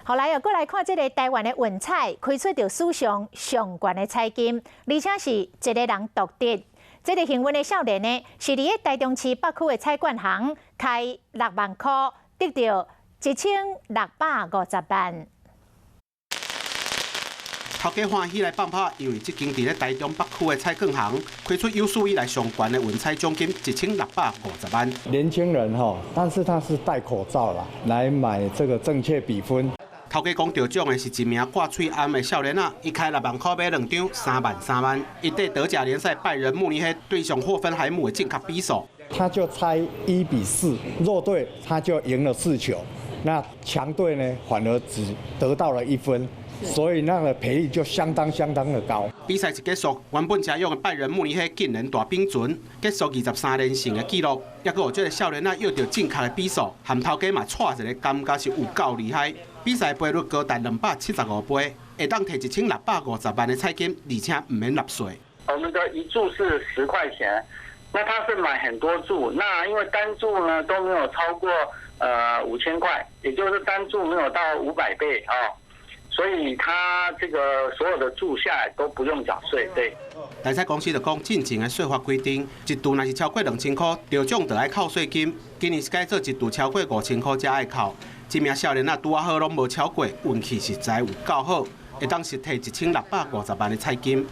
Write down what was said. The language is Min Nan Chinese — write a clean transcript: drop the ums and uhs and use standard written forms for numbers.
後來又閣來看這个台灣的運彩開出著史上上懸的彩金，而且是一个人獨得。這个幸運的少年呢，是佇咧台中市北區的彩券行開6萬箍，得著1650萬。頭家歡喜來放炮，因為這間佇咧台中北區的彩券行開出有史以來上懸的運彩獎金1650萬。年輕人哈，但是他是戴口罩啦，來買這個正確比分。頭家講得獎的是一名掛喙罨的少年仔，伊開6萬箍買兩張，3萬3萬。伊綴德甲聯賽拜仁慕尼黑對上霍芬海姆的正確比數。他就猜1比4，弱隊他就贏了4球，那強隊呢反而只得到了1分。所以那個賠率就相當相當的高。比賽一結束，原本車勇的拜仁慕尼黑竟然大反轉，結束23連勝的紀錄。抑閣予這个少年仔約著正確的比數，含頭家嘛掣一个，感覺是有夠厲害。比賽賠率高達275倍，會當提1650萬的彩金，而且毋免納稅。我們的一注是10塊錢，那他是買很多注，那因為單注呢都沒有超過5000塊，也就是單注沒有到500倍啊。所以他這個所有的注下來都不用繳稅，對。台彩公司就講，進前的稅法規定，一注若是超過2000箍，得獎就愛扣稅金。今年是改做一注超過5000箍才愛扣。這名少年仔拄仔好攏無超過，運氣實在有夠好，會當實提1650萬的彩金。